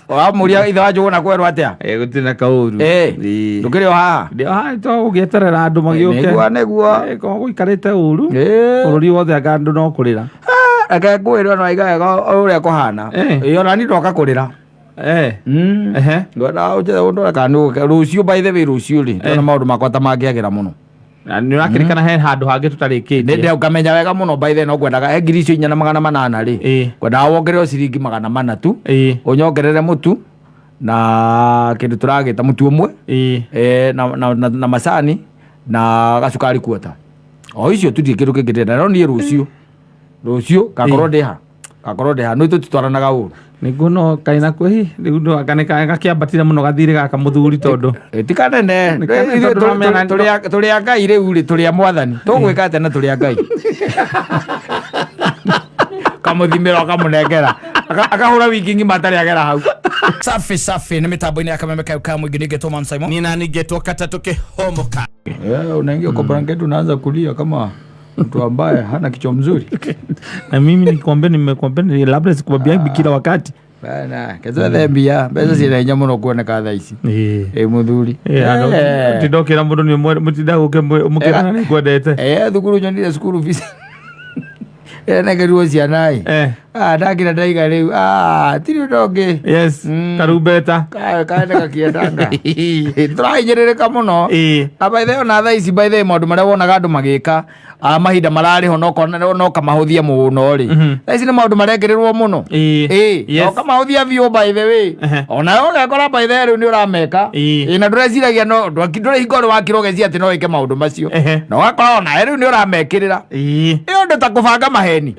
Ũramũria ithe wa Njũgũna kwerwo atĩa? Eh, gũtirĩ na kaũru. Eh, Ĩĩ. ndũkĩrĩ o haha? Ndĩ o haha to gũgĩeterera andũ magĩũke. Nĩguo, nĩguo. Eh, korwo gũikarĩte ũru. Eh. Bũrũri wothe anga andũ no kũrĩra. Reke ngwĩre ona waiga wega ũrĩa kũhana. Eh. Ĩĩ, ona niĩ ndoka kũrĩra. Eh. Ehe. Ngwenda ũnjĩre ũndore kana nĩ rũciũ, by the way, rũciũ rĩ, ndĩrona maũndũ makwa ta mangĩagĩra mũno. Na nĩ ũrakĩrikana he handũ hangĩ tũtarĩkĩtie. Nĩ ngamenya wega mũno, by the way, no ngwendaga he 4,800 rĩ, ngwendaga wongerere ciringi 400 tu, ũnyongerere mũtu na kĩndũ tũragĩta mũtu ũmwe, na macani na gacukari kuota o icio tu, ndirĩ kĩndũ kĩngĩ ndĩrenda. No niĩ rũciũ ngakorwo ndĩ ha nĩ tũtitwaranaga ũru. Nĩguo, no kaĩ na kwĩ rĩu no anga nĩ gakĩambatire mũno gathirĩ gaka mũthuri tondũ Ti kanene. Nĩ kanene Ithuĩ tondũ ũramenya tũrĩ a Ngai rĩu rĩ, tũrĩ a Mwathani, tũgwĩka atĩa na tũrĩ a Ngai? Kamũthimĩra ũkamũnengera, akahũra wiki ng'ima atarĩ agera hau. Safi safi, nĩ mĩtambo-inĩ ya Kameme kayo ka mũingĩ, ningĩtwo Man Simon. Nina ningetwo katatũ kĩhomoka. Yeah, unaingia kwa blanketi unaanza kulia kama mtu ambaye hana kichwa mzuri. Na mimi nikwambia, nimekwambia labda sikuambia kila wakati. Bana ketwethe mbia, mbeca ciĩna hinya mũno kuoneka thaa ici. Ĩ mũthuri. Tindokĩra mũndũ nĩ mũtinda gũke mũkĩrana nĩ ngwendete. Thukuru nyonire cukuru fees ĩrenegerirwo ciana ĩ. Ah, ndakira ndaiga rĩu, ah, tirĩ ũndũ ũngĩ. Karumbeta. Kaende gakiendanga, tũrahinyĩrĩrĩka mũno. Na by the way, ona thaa ici, by the way, maũndũ marĩa wonaga andũ magĩka, ah, mahinda mararĩho no kona- no kamahũthia mũno rĩ, thaa ici nĩ maũndũ marekĩrĩrwo mũno. No kamahũthia biũ, by the way. Ona we ũgekora, by the way, rĩu nĩ ũrameka. Na ndũreciragia, no ndũrĩ hingo ũrĩ wakira ũgeciria atĩ no wĩke maũndũ macio. Na ũgakora onawe rĩu nĩ ũramekĩrĩra. Ĩ ũndũ ta kũbanga maheni.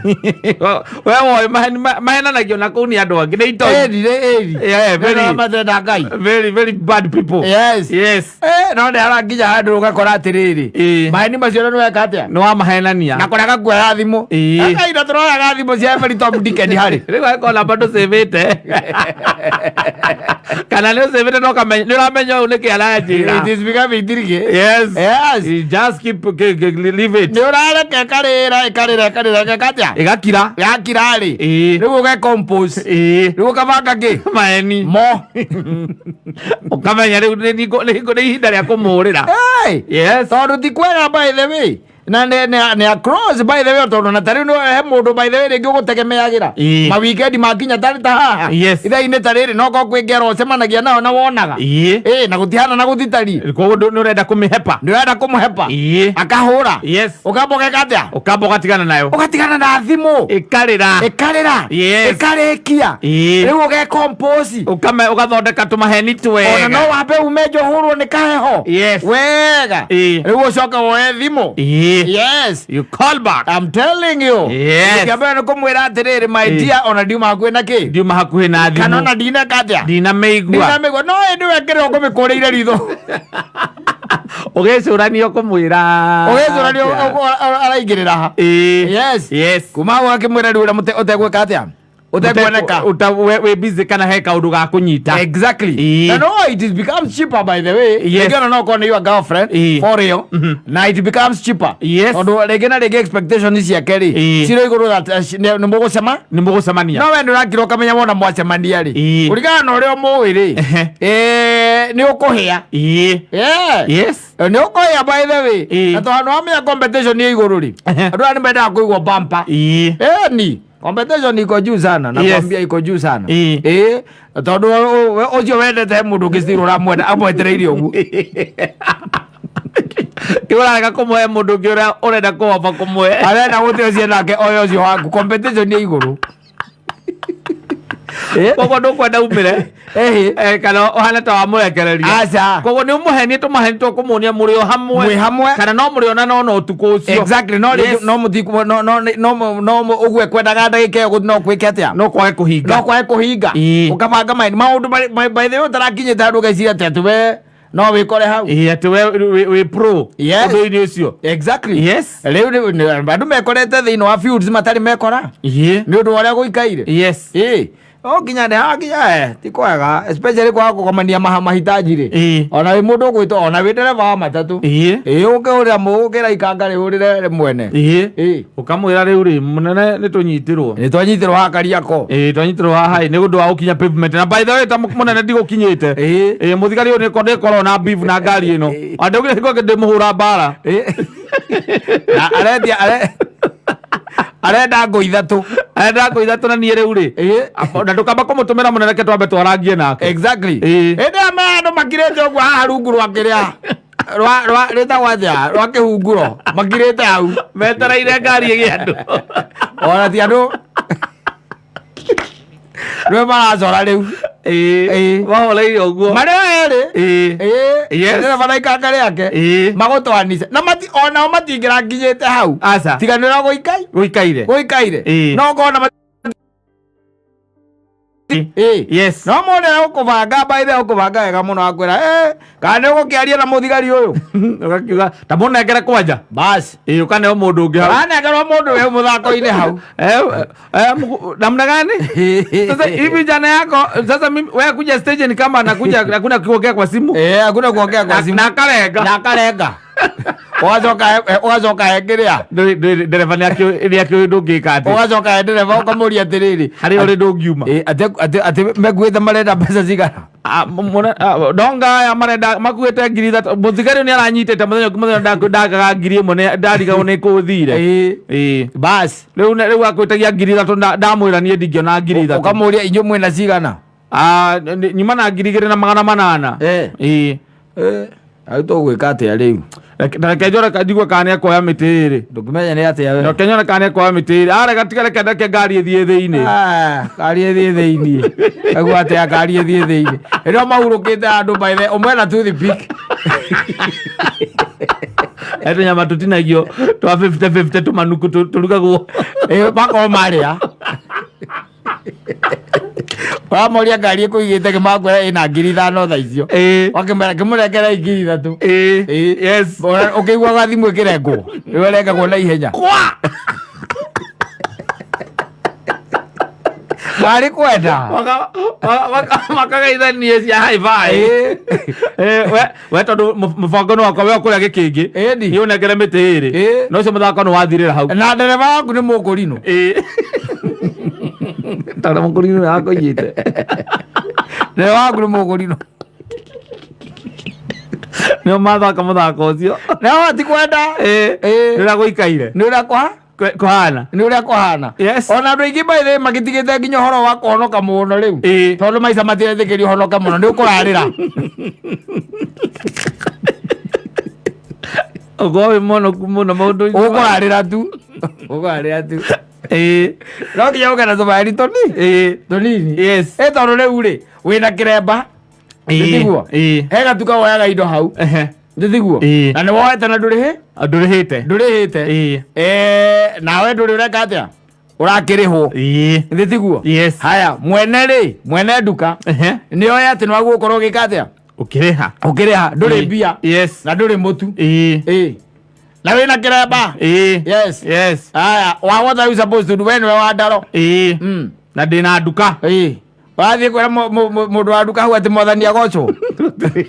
We woĩ maheni mahenanagio na kũu nĩ andũ angĩ nĩ itoi. Ĩri rĩ ĩri. Yeah, Matenda Ngai. Very very bad people. Eh, no nĩ haranginya handũ ũgakora atĩrĩrĩ, maheni macio nĩ weka atĩa? Nĩ wamahenania. Na kũrĩa gakuoya thimũ. Akaina tũroyaga thimũ cia every Tom, Dick and Harry. Rĩu angĩkorwo namba ndũcĩvĩte kana nĩ ũcĩvĩte no nĩ ũramenya ũyũ nĩkĩ aranjĩra. It is becoming tricky. You just keep leave it. Nĩ ũrareka ĩkarĩra, ĩkarĩra, ĩkarĩra, ĩgeka atĩa? Ĩgakira. Yakira rĩ, rĩu ũgecompose. Rĩu ũkabanga kĩ? Maheni. Mo. Ũkamenya rĩu nĩ ihinda rĩa kũmũrĩra. Hey! Yes. Tondũ ti kwega, by the way, na nĩ across, by the way, tondũ na tarĩu no he mũndũ, by the way, rĩngĩ ũgũtegemeagĩra mawikendi makinya tarĩ ta haha, ithaa-inĩ ta rĩrĩ, no korwo kwĩ ngero ũcemanagia nao na wonaga. Ĩ na gũtihana na gũtitari. Koguo nĩ ũrenda kũmĩhepa. Nĩ ũrenda kũmũhepa. Akahũra. Ũkamba ũgeka atĩa? Ũkamba ũgatigana nayo. Ũgatigana na thimũ. Ĩkarĩra. Ĩkarĩra. Ĩkarĩkia. Rĩu ũgecompose. Ũgathondeka tũmaheni twega. Ona no wambe ume nja ũhũrwo nĩ kaheho wega. Rĩu ũcoke woe thimũ. You call back. I'm telling you. Kĩa mbere nĩ kũmwĩra atĩrĩrĩ, my dear, ona ndiuma hakuhĩ na kĩ? Ndiuma hakuhĩ na thimũ. Kana ona ndineka atĩa? Ndinamĩigua. Ndinamĩigua, no ĩndĩ wekĩrĩrwo kũmĩkũrĩire ritho. Ũgĩcũrania ũkũmwĩra. Ũgĩcũrania araingĩrĩra ha. Kuma hau akĩmwĩra rĩu ũrĩa ũtegwĩka atĩa, ũtekuoneka. Wĩ busy kana he kaũndũ ga kũnyita. Exactly. Na no it is becomes cheaper, by the way. Rĩngĩ ona no ũkorwo nĩ your girlfriend for real, na it becomes cheaper tondũ rĩngĩ na rĩngĩ expectation ciake rĩ cirĩ igũrũ that nĩ mũgũcema. Nĩ mũgũcemania. No we nĩ ũrakira ũkamenya wona mwacemania rĩ, kũringana na ũrĩa ũmũĩ rĩ, nĩ ũkũhĩa. Nĩ ũkũhĩa, by the way. Na tondũ wamenya competition ĩ igũrũ rĩ, andũ aya nĩ mendaga kũigwo bumper. Ni competition iko juu sana, nakwambia iko juu sana. Tondũ ũcio wendete he mũndũ ũngĩ still ũramwenda amwetereire ũguo. Kĩ ũrarega kũmũhe mũndũ ũngĩ ũrĩa ũrenda kũhomba kũmũhe? Arenda gũte ũcio nake oyo ũcio waku, competition ĩ igũrũ. Koguo ndũkwenda umĩre. Kana ũhane ta wamũrekereria. Aca. Koguo nĩ ũmũhenie tũmaheni tũkũmuonia mũrĩ o hamwe. Mwĩ hamwe. Kana no mũrĩonana ona ũtukũ ũcio. Exactly, no rĩngĩ no mũtiku no no no no ũguo ekwendaga ndagĩka ĩyo no kwĩke atĩa? No kwage kũhinga. No kwage kũhinga. Ũkabanga maũndũ by the way ũtarakinyĩte handũ ũgeciria atĩ atĩ we no wĩkore hau. Atĩ we wĩ pro ũndũ-inĩ ũcio. Exactly. Rĩu andũ mekorete thĩinĩ wa fields matarĩ mekora nĩ ũndũ wa ũrĩa gũikaire. No nginya nĩ hakinya ti kwega, especially kwaga kũgomania mahitaji rĩ. Ona wĩ mũndũ ũgwĩtwo, ona wĩ ndereba wa matatũ. Ĩĩ, ũkĩhũrĩra ũkĩra ikanga rĩhũrĩre mwene. Ũkamwĩra rĩu rĩ, mũnene, nĩ tũnyitirwo. Nĩ twanyitirwo haha Kariako. Ĩĩ, twanyitirwo haha ĩ nĩ ũndũ wa gũkinya pavement, na by the way, ta mũnene ndigũkinyĩte. Ĩĩ, mũthigari ũyũ nĩ ndĩkorwo na beef na ngari ĩno. Andũ ngĩ ndĩmũhũra mbara. Na arendia arenda ngũ 3. Arenda ngũ 3, na niĩ rĩu rĩ, na ndũkamba kũmũtũmĩra mũnene, reke twambe twarangie nake. Hĩndĩ ĩrĩa me andũ makirĩte ũguo haha rungu rwa kĩrĩa rwa rĩtagwo atĩa, rwa kĩhunguro, makirĩte hau metereire ngari ĩgĩe andũ. Ona ti andũ rĩu maracora rĩu. Mahoreire ũguo. Marĩ o erĩ. Ndereba na ikanga rĩake. Magũtwanise na mati onao matingĩranginyĩte hau. Aca. Tiga nĩ ũrĩa gũikai gũikaire. Gũikaire. No ũkona No mũndũ ũkũbanga, by the way, ũkũbanga wega mũno, akwĩra, "Kana nĩ ũgũkĩaria na mũthigari ũyũ?" Ũgakiuga ta mũnengere kwanja. Basi. Ĩĩ, ũkaneo mũndũ ũngĩ hau. Anengerwo mũndũ wĩ mũthako-inĩ hau. Namna gani sasa hivi vijana yako sasa, mimi wewe kuja station kama anakuja, hakuna kuongea kwa simu. Eh, hakuna kuongea kwa simu. Na akarenga. Na akarenga, ũgacoka hengĩrĩa. Ndereba nĩ akĩũĩ ndũngĩka atĩ. Ũgacoka he ndereba ũkamũria atĩrĩrĩ, harĩa ũrĩ ndũngiuma. Atĩ mekuĩte marenda mbeca cigana? Ah, ndonga aya marenda makuĩte 3000. Mũthigari ũyũ nĩ aranyitĩte mũthenya ũngĩ, mũthenya ndagaga 1000 ndarigagwo nĩ kũthire. Ĩĩ. Basi. Rĩu akwĩtagia 3000, ndamwĩra niĩ ndingĩona 3000. Ũkamũria, inyuĩ mwĩna cigana? Ah, nyuma na 2800. Ĩĩ. Rĩu tũgwĩka atĩa rĩu? Na reke njore njigue kana nĩ akuoya mĩtĩ ĩrĩ. Ndũkĩmenya nĩ atĩa we. Reke nyone kana nĩ akuoya mĩtĩ ĩrĩ, arega tiga, reke ngari ĩthiĩ thĩinĩ. Ah, ngari ĩthiĩ thĩinĩ, aigua atĩa? Ngari ĩthiĩ thĩinĩ ĩrĩa mahurũkĩte handũ by the ũmwe na toothpick. He tũnyama tũtinagio twa 50 50 tũmanuku tũrugagwo. Makorwo marĩa ũramoria ngari ĩkũigĩte kĩmakwĩra ĩna 5000 thaa icio. Wakĩmera kĩmũnengere 3000. Ũkĩiguaga thimũ ĩkĩrengwo, ĩyo ĩrengagwo na ihenya warĩ kwenda. Makagaithanie cia hi-fi. We tondũ mũbango nĩ wakwa, we ũkũrĩa gĩkĩngĩ. Niĩ ũnengere mĩtĩ ĩrĩ. No ũcio mũthako nĩ wathirĩra hau. Na ndereba waku nĩ mũkũrinũ. Tondũ mũkũrinũ nĩ wakũiyĩte. Ndereba waku nĩ mũkũrinũ. Nĩo mathaka mũthako ũcio. Nao ti kwenda. Nĩ ũrĩa gũikaire. Nĩ ũrĩa kwa Kũhana. Nĩ ũrĩa kũhana. Ona andũ aingĩ by the way magĩtigĩte nginya ũhoro wa kũhonoka mũno rĩu. Tondũ maica matiretĩkĩria ũhonoke mũno, nĩ ũkũrarĩra. Ũkorwo wĩ mũhonoku mũno maũndũ-inĩ. Ũkũrarĩra tu, ũkũrarĩra tu. No nginya ũke na tũbari tũnini tũnini. Ĩ tondũ rĩu rĩ wĩna kĩremba. Nĩtiguo? Ĩĩ. He gatuka woyaga indo hau. Nĩtiguo? Ĩĩ. Na nĩ woete na ndũrĩhĩ. Ndũrĩhĩte. Ndũrĩhĩte. Nawe ndũrĩ ũreka atĩa, ũrakĩrĩhwo. Nĩtiguo? Yes. Haya, mwene rĩ, mwene nduka nĩ oĩ atĩ nĩ wagwo gũkorwo ũgĩka atĩa? Ũkĩrĩha. Ũkĩrĩha ndũrĩ mbia. Na ndũrĩ mũtu. Na wĩna kĩremba. Yes. Haya, wa what are you supposed to do? We nĩwe wa ndaro. Na ndĩna nduka. Ĩĩ, wathiĩ kwĩra mũndũ wa nduka hau atĩ mwathani agocwo,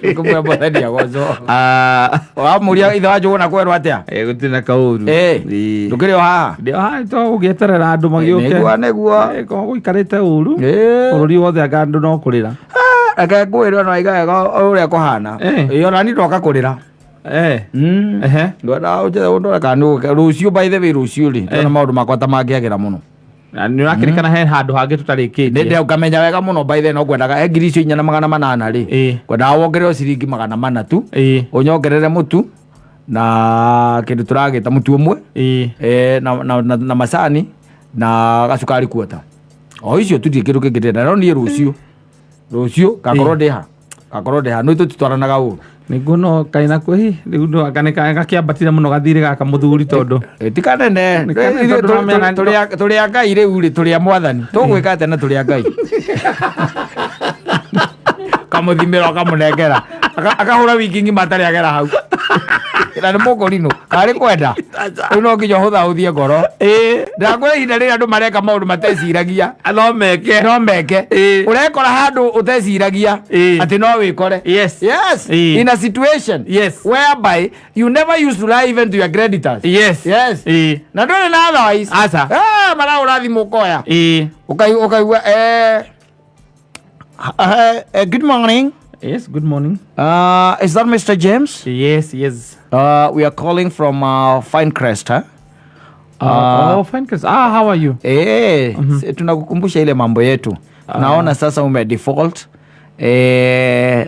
kũmwĩra mwathani agocwo? Ah, Wamũria ithe wa Njũgũna kwerwo atĩa? Gũtirĩ na kaũru. Ndũkĩrĩ o haha? Ndĩ o haha to gũgĩeterera andũ magĩũke. Nĩguo. Korwo gũikarĩte ũru bũrũri wothe, anga andũ no kũrĩra. Reke ngwĩre, ona waiga wega ũrĩa kũhana. Ĩĩ, ona niĩ ndoka kũrĩra. Ndwenda ũnjethe ũndore kana nĩ rũciũ, by the way, rũciũ rĩ, ndona maũndũ makwa ta mangĩagĩra mũno. Na nĩ ũrakĩrĩkana he handũ hangĩ tũtarĩkĩtie. Nĩ ũkamenya wega mũno, by the way, no ngwendaga he 4800 rĩ, ngwendaga wongerere ciringi 400 tu. Ũnyongerere mũtu na kĩndũ tũragĩta mũtu ũmwe. Na macani na gacukari kuota, o icio tu, ndirĩ kĩndũ kĩngĩ ndĩrenda. No niĩ rũciũ ngakorwo ndĩ ha nĩ tũtitwaranaga ũru. Nĩguo, no kaĩ nakuo hi rĩu no anga nĩ gakĩambatire mũno gathirĩ gaka mũthuri tondũ Ti kanene. Nĩ kanene tondũ Tũrĩ a Ngai rĩu rĩ, tũrĩ a mwathani, tũgwĩka atĩa na tũrĩ a Ngai? Kamũthimĩra ũkamũnengera. Akahũra wiki ng'ima atarĩ agera hau. Na nĩ mũkũrinũ karĩ kwenda rĩu no nginya ũhũthahũthie ngoro. Ndakwĩra ihinda rĩrĩ andũ mareka maũndũ mateciragia. No meke. No meke. Ũrekora handũ ũteciragia atĩ no wĩkore. Yes. In a situation whereby you never used to lie even to your creditors. Yes. Na ndũrĩ na otherwise. Aca. Ah, marahũra thimũ ũkoya. Ũkaigua good morning. Yes, good morning. Is that Mr. James? Yes. We are calling from Finecrest, huh? Oh, fine, Chris. Ah, how are you? Tunakukumbusha ile mambo yetu. Naona sasa ume default.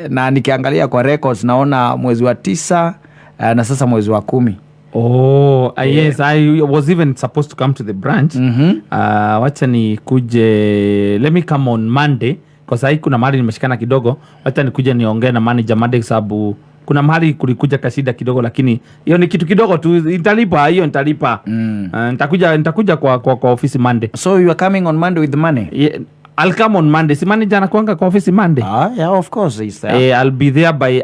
Na nikiangalia kwa records naona mwezi wa 9 na sasa mwezi wa 10. Oh, yes, I was even supposed to come to the branch. Wacha nikuje, let me come on Monday kwa sahi kuna mahali nimeshikana kidogo. Wacha nikuje niongee na manager Monday sababu kuna mahali kulikuja kashida kidogo, lakini hiyo ni kitu kidogo tu, nitalipa hiyo, nitalipa. Nitakuja kwa ofisi Monday. So you are coming on Monday with the money? Yeah, I'll come on Monday. Si manager anakuanga kwa ofisi Monday? Ah, yeah, of course he's there. I'll be there by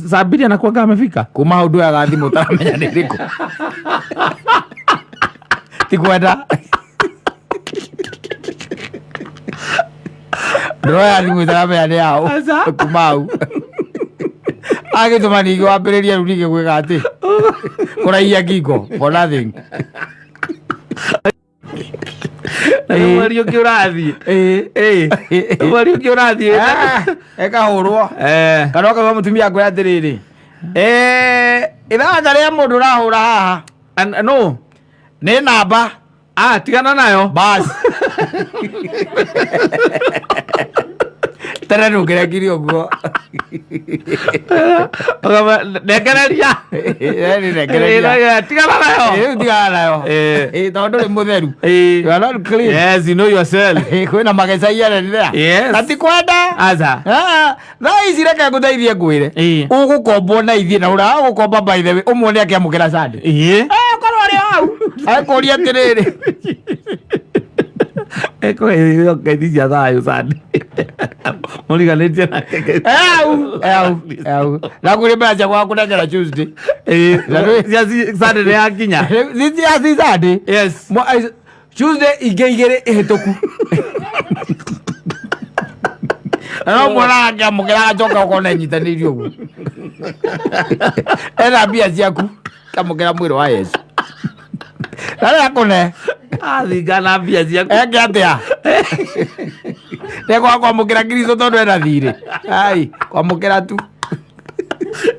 saa 2 anakuanga amefika. Kuma hau nduoyaga thimũ ũtaramenya nĩ ĩrĩkũ. Ti kwenda. Ndũroya thimũ ũtaramenya nĩ yaũ. Aca. Kuma hau. Agĩtũma ningĩ wambĩrĩrie rĩu ningĩ gwĩka atĩ. Kũraihia ngingo for nothing. Na nĩ mweri ũngĩ ũrathiĩ. Mweri ũngĩ ũrathiĩ. Ĩkahũrwo. Kana ũkaigua mũtumia akwĩra atĩrĩrĩ, ithanja rĩa mũndũ ũrahũra haha. No. Nĩ namba. Ah, tigana nayo. Bas. Tene ndũngĩrekire ũguo. Ndengereria. Ndengereria. Tigana nayo. Rĩu tigana nayo. Tondũ ndũrĩ mũtheru. You are not clean. Yes, you know yourself. Kwĩna mageca iyarerera. Yes. Na ti kwenda. Aca. Thaa ici reke ngũteithie ngwĩre. Ũgũkombwo na ithuĩ na ũraga gũkomba by the way ũmuone akĩamũkĩra Sunday. Korwo arĩ hau. Akũria atĩrĩrĩ. Ekũgeithio cia thayũ Sunday. Mũriganĩtie nake. Au, au, au. Na kũrĩ mbeca cia kũnengera Tuesday. Cia Sunday nĩ yakinya. Cia Sunday. Yes. Tuesday ingĩ igĩrĩ ĩhĩtũku. Na no mwona akĩamũkĩra agacoka ũkona ĩnyitanĩirio ũguo. Ena mbia ciaku akĩamũkĩra mwĩrĩ wa Yesu. Na rĩrĩa akũne. Athinga na mbia ciaku. Eke atĩa? Nĩekwaga kwamũkĩra Kristo tondũ ena thirĩ. Ai, kwamũkĩra tu.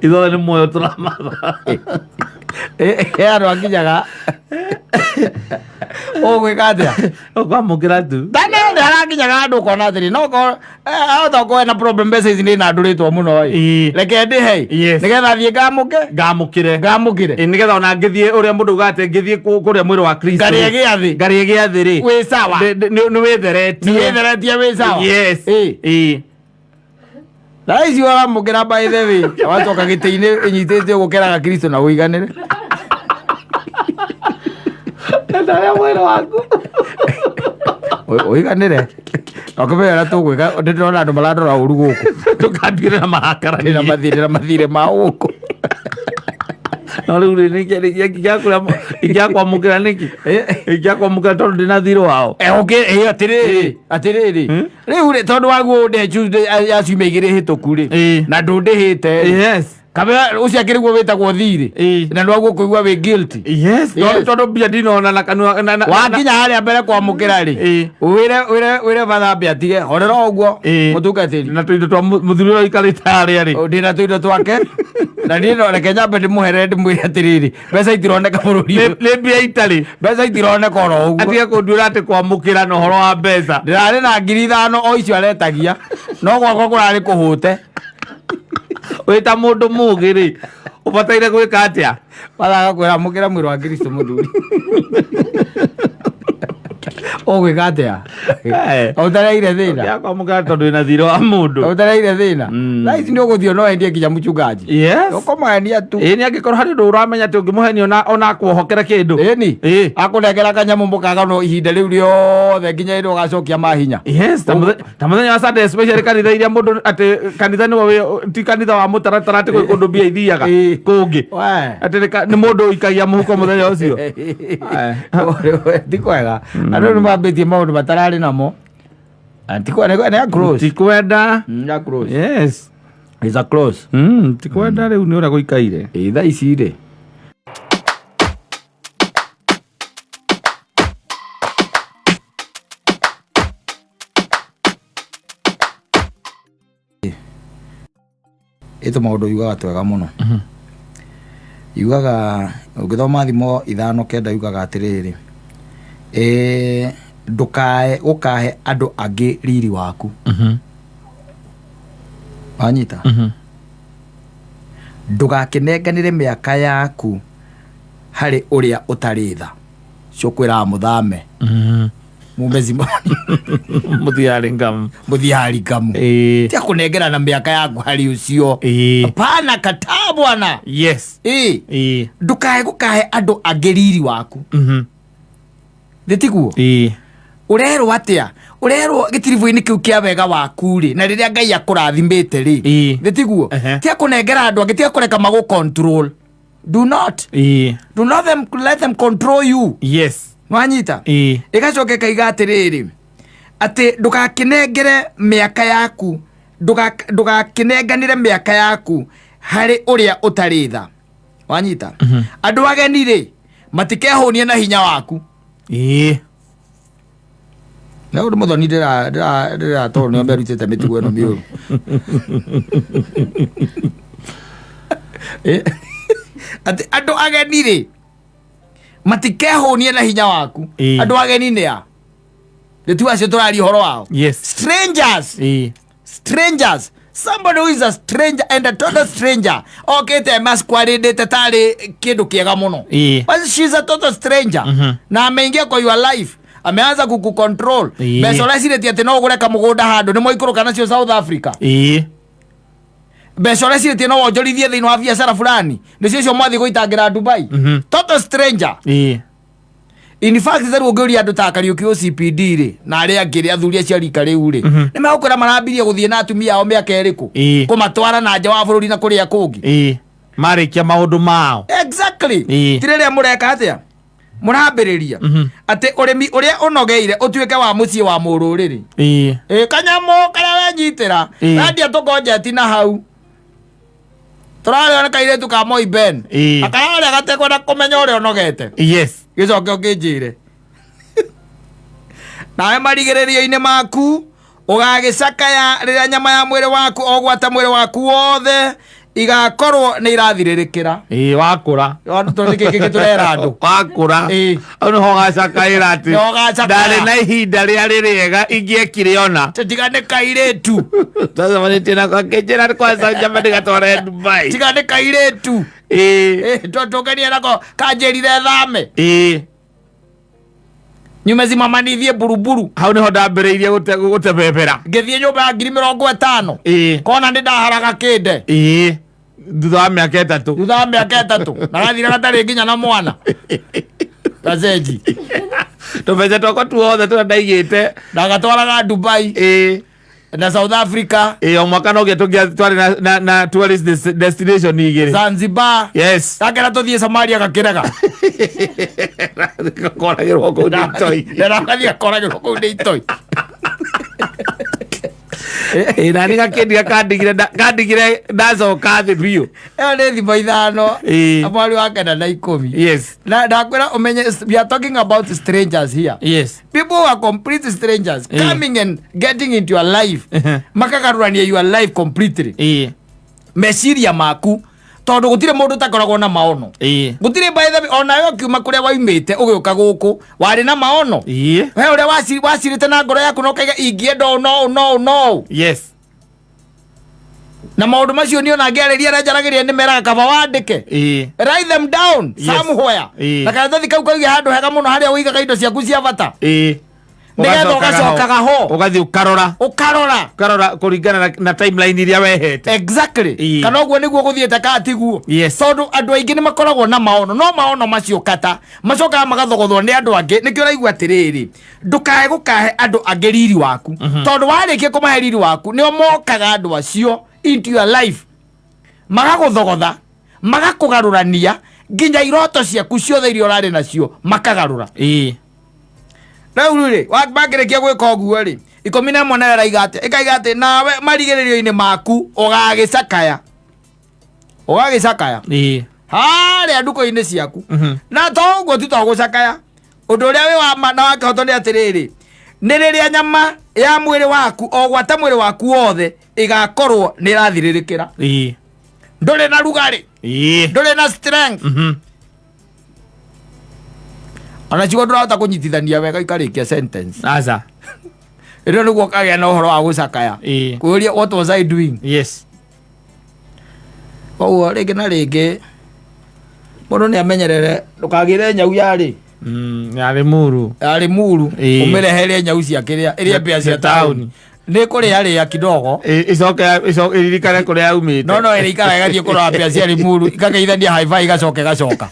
Ithuothe nĩ muoyo tũramatha. Andũ akinyaga. Ũgwĩka atĩa? Ũkwamũkĩra tu. Tene nĩ harakinyaga handũ ũkona atĩrĩ, no korwo ahota gũkorwo ena problem mbeca ici nĩ nandũrĩtwo mũno ĩ. Reke ndĩhe. Nĩgetha thiĩ ngamũke. Ngamũkĩre. Ngamũkĩre. Nĩgetha ona ngĩthiĩ ũrĩa mũndũ ugaga atĩ ngĩthiĩ kũrĩa mwĩrĩ wa Kristo. Ngarĩe gĩathĩ. Ngarĩe gĩathĩ rĩ. Wĩ sawa. Nĩ wĩtheretie. Nĩ wĩtheretie wĩ sawa. Yes. Na ici waramũkĩra by the way, wacoka gĩtĩ-inĩ ĩnyitĩte ũgũkeraga Kristo na ũiganĩre. Ndarĩa mwĩrĩ waku. Ũiganĩre. Ũkĩmenya ũrĩa tũgwĩka, ndĩrona andũ marandora ũru gũkũ. Tũkanduĩre na marakara. Ndĩna mathirĩ na mathirĩ ma gũkũ. No rĩu rĩ, nĩkĩ ingĩakwamũkĩra nĩkĩ? Ingĩakwamũkĩra tondũ ndĩna thirĩ wao. Atĩrĩrĩ, atĩrĩrĩ. Rĩu rĩ, tondũ waguo ũndĩhe Tuesday ya ciumia igĩrĩ hĩtũku rĩ, na ndũndĩhĩte rĩ. Kamera ũcio akĩrĩ guo wĩtagwo thirĩ. Na nĩwaguo kũigua wĩ guilty. Yes, tondũ mbia ndinona na kanua Wakinya harĩa mbere kwamũkĩra rĩ, wĩre bathambe atige, horera ũguo, mũtungatĩri. Na tũindo twa mũthuri ũrĩa ũikarĩte harĩa rĩ. Ndĩna tũindo twake. Na niĩ no reke nyambe ndĩmũhere ndĩmwĩre atĩrĩrĩ, mbeca itironeka bũrũri ũyũ. Nĩ mbia itarĩ. Mbeca itironeka oro ũguo. Atige kũnduĩra atĩ kwamũkĩra na ũhoro wa mbeca. Ndĩrarĩ na 5,000 o icio aretagia, no gwakwa kũrarĩ kũhũte. Wĩ ta mũndũ mũũgĩ rĩ, ũbataire gwĩka atĩa? Mathaga kwĩra amũkĩra mwĩrĩ wa Kristo mũthuri. Ũgwĩka atĩa? Eh. Ũtareire thĩna. Ũngĩakwamũkĩra tondũ wĩna thirĩ wa mũndũ. Ũtareire thĩna. Mm. Thaa ici nĩ ũgũthiĩ no endie nginya mũchungaji. Yes. Ũkũmũhenia tu. Ĩĩ nĩ angĩkorwo harĩ ũndũ ũramenya atĩ ũngĩmũhenia ona ona akuohokera kĩndũ. Ĩni. Ĩĩ. Akũnengera kanyamũ mũkagano ihinda rĩu rĩothe nginya rĩrĩa ũgacokia mahinya. Yes, ta mũthenya wa Sunday especially kanitha iria mũndũ atĩ kanitha nĩwe ti kanitha wa mũtaratara atĩ gwĩ kũndũ mbia ithiaga Ĩĩ. kũngĩ. We. Atĩ nĩ mũndũ ũikagia mũhuko mũthenya ũcio. Ti kwega. Andũ nĩ mambĩtie maũndũ matararĩ namo. Na ti kwega nĩ a close. Ti kwenda. Nĩ a close. Yes. It's a close. Ti kwenda rĩu nĩ ũrĩa gũikaire. Ĩ thaa ici rĩ. Ĩtũ maũndũ yugaga twega mũno. Yugaga ũngĩthoma thimo 5:9 yugaga atĩrĩrĩ, ndũkae gũkahe andũ angĩ riri waku. Wanyita? Ndũgakĩnenganĩre mĩaka yaku harĩ ũrĩa ũtarĩ tha. Cio kwĩraga mũthame. Mume zimani. Mũthiarĩ ngamu. Mũthiarĩ ngamu. Ĩĩ. Tia kũnengerana mĩaka yaku harĩ ũcio. Ĩĩ. Hapana, kataa bwana. Yes. Ĩĩ. Ĩĩ. Ndũkae gũkahe andũ angĩ riri waku. Thĩ tiguo? Ĩĩ. Ũrerwo atĩa? Ũrerwo gĩtiribũ-inĩ kĩu kĩa wega waku rĩ, na rĩrĩa Ngai akũrathimĩte rĩ. Ĩĩ. Thĩ tiguo? Ehe. Tia kũnengera andũ angĩ, tia kũreka magũ control. Do not. Ĩĩ. Do not them, let them control you. Yes. Nwanyita? Ĩĩ. Ĩgacoka ĩkaiga atĩrĩrĩ, atĩ ndũgakĩnengere mĩaka yaku, ndũgakĩnenganĩre mĩaka yaku harĩ ũrĩa ũtarĩ tha. Wanyita? Andũ ageni rĩ, matikehũnie na hinya waku. Ĩĩ. Na ũndũ mũthoni ndĩra tondũ nĩo merutĩte mĩtugo ĩno mĩũru. Atĩ andũ ageni rĩ, matikehũnie na hinya waku. Ĩĩ. Andũ ageni nĩ a? Nĩ tu acio tũraria ũhoro wao. Yes. Strangers. Ĩĩ. Strangers. Somebody who is a stranger and a total stranger. Okĩte masqueradĩte tarĩ kĩndũ kĩega mũno. Ĩĩ. But she's a total stranger. Na ameingia kwa your life. Ameanza kukucontrol. Ĩĩ. Mbeca ũrecirĩtie atĩ no ũgũre kamũgũnda handũ nĩ moikũrũka nacio South Africa. Ĩĩ. Mbeca ũrecirĩtie no wonjorithie thĩinĩ wa biacara fulani. Nĩcio icio mwathiĩ gũitangĩra Dubai. Total stranger. Ĩĩ. In fact rĩu ũngĩũria andũ ta Kariũki OCPD rĩ na arĩa angĩ rĩ athuri acio a rika rĩu rĩ nĩ megũkwĩra marambirie gũthiĩ na atumia ao mĩaka ĩrĩkũ Ĩĩ. kũmatwara na nja wa bũrũri na kũrĩa kũngĩ. Ĩĩ. Marĩkia maũndũ mao. Exactly. Ĩĩ. Ti rĩrĩa mũreka atĩa? Mũrambĩrĩria atĩ ũrĩmi ũrĩa ũnogeire ũtuĩke wa mũciĩ wa mũrũrĩrĩ. Ĩĩ. Ĩ kanyamũ karĩa wenyitĩra Ĩĩ. wendia tũkonjeti na hau tũrarĩo nĩ kairĩtu ka Moi Ben. Ĩĩ. Akararĩa gatekwenda kũmenya ũrĩa ũnogete. Yes. Gĩcoke ũkĩnjĩre. Nawe marigĩrĩrio-inĩ maku ũgagĩcakaya rĩrĩa nyama ya mwĩrĩ waku o gwata mwĩrĩ waku wothe igakorwo nĩ irathirĩrĩkĩra. Ĩĩ wakũra. Tondũ nĩkĩ kĩngĩ tũrera andũ? Wakũra. Ĩĩ. Hau nĩho ũgacakaĩra atĩ Nĩho ũgacakaya. ndarĩ na ihinda rĩarĩ rĩega ingĩekire ona. Tiga nĩ kairĩtu. Twacemanĩtie nako akĩnjĩra kwanza njamba ndĩgatware Dubai. Tiga nĩ kairĩtu. Ĩĩ. Ĩĩ, tũkenie nako kanjĩrire thame. Ĩĩ. Nyume cimamanithie buruburu. Hau nĩho ndambĩrĩirie gũtebebera. Ngĩthiĩ nyũmba ya 50,000. Ĩĩ. Kona nĩ ndaharaga kĩnde. Ĩĩ. Thutha wa mĩaka 3. Thutha wa mĩaka 3. Na gathire gatarĩ nginya na mwana. Gacenji. Tũbeca twakwa tuothe tũrĩa ndaigĩte. Ndagatwaraga Dubai. Ĩĩ. Na South Africa. Ĩĩ, o mwaka no nginya tũngĩa twarĩ na tourist destination igĩrĩ. Zanzibar. Yes. Gakĩra tũthiĩ Somalia gakĩrega. Gakoragĩrwo kũu nĩ itoi. Gathiĩ gakoragĩrwo kũu nĩ itoi. Ĩĩ, na nĩ gakĩndiga kandigire ndacoka thĩ biũ. Ĩyo nĩ thimo 5. Ĩĩ. Mweri wa 9 na 10. Yes. Na ndakwĩra ũmenye we are talking about strangers here. Yes. People who are complete strangers Ĩĩ. coming and getting into your life. Makagarũrania your life completely. Ĩĩ. Meciria maku tondũ gũtirĩ mũndũ ũtakoragwo na maono. Ĩĩ. Gũtirĩ by the way, onawe ũkiuma kũrĩa waumĩte ũgĩũka gũkũ warĩ na maono. Ĩĩ. We ũrĩa wacirĩte na ngoro yaku na ũkaiga ingĩenda ũũ no ũũ no ũũ no ũũ. Yes. Na maũndũ macio niĩ ona ngĩarĩria arĩa njaragĩria nĩ meraga kaba wandĩke. Write them down somewhere. Na karatathi kau kauge handũ hega mũno harĩa ũigaga indo ciaku cia bata. Nĩgetha ũgacokaga ho. Ũgathiĩ ũkarora. Ũkarora. Ũkarora kũringana na timeline iria wehete. Exactly. Kana ũguo nĩguo gũthiĩte kana tiguo. Tondũ andũ aingĩ nĩ makoragwo na maono, no maono macio kata macokaga magathogothwo nĩ andũ angĩ. Nĩkĩo ũraigua atĩrĩrĩ, ndũkae gũkahe andũ angĩ riri waku, tondũ warĩkia kũmahe riri waku nĩo mokaga andũ acio into your life, magagũthogotha, magakũgarũrania nginya iroto ciaku ciothe iria ũrarĩ nacio makagarũra. Rĩu rĩ, makĩrĩkia gwĩka ũguo rĩ, 11 nayo ĩraiga atĩa? Ĩkaiga atĩ nawe marigĩrĩrio-inĩ maku ũgagĩcakaya, ũgagĩcakaya harĩa ndukũ-inĩ ciaku. Na to ũguo tu, to gũcakaya, ũndũ ũrĩa wĩ wa ma na wa kĩhoto nĩ atĩrĩrĩ, nĩ rĩrĩa nyama ya mwĩrĩ waku o gwata mwĩrĩ waku wothe ĩgakorwo nĩ ĩrathirĩrĩkĩra. Ndũrĩ na rugarĩ, ndũrĩ na strength, ona ciugo ndũrahota kũnyitithania wega ikarĩkia sentence. Aca. Ĩrĩo nĩguo ũkagĩa na ũhoro wa gũcakaya, kwĩũria, what was I doing? Koguo rĩngĩ na rĩngĩ mũndũ nĩ amenyerere ndũkagĩre nyau yarĩ Yarĩ muru. Yarĩ muru. Ũmĩrehere nyau cia kĩrĩa ĩrĩa mbĩa cia cia taũni. taũni nĩ kũrĩa rĩa kidogo. Icoke ĩririkane kũrĩa yaumĩte. No ĩrĩa ikara ĩgathiĩ kũrora mbĩa cia Limuru, ikageithania hi-fi, igacoka ĩgacoka.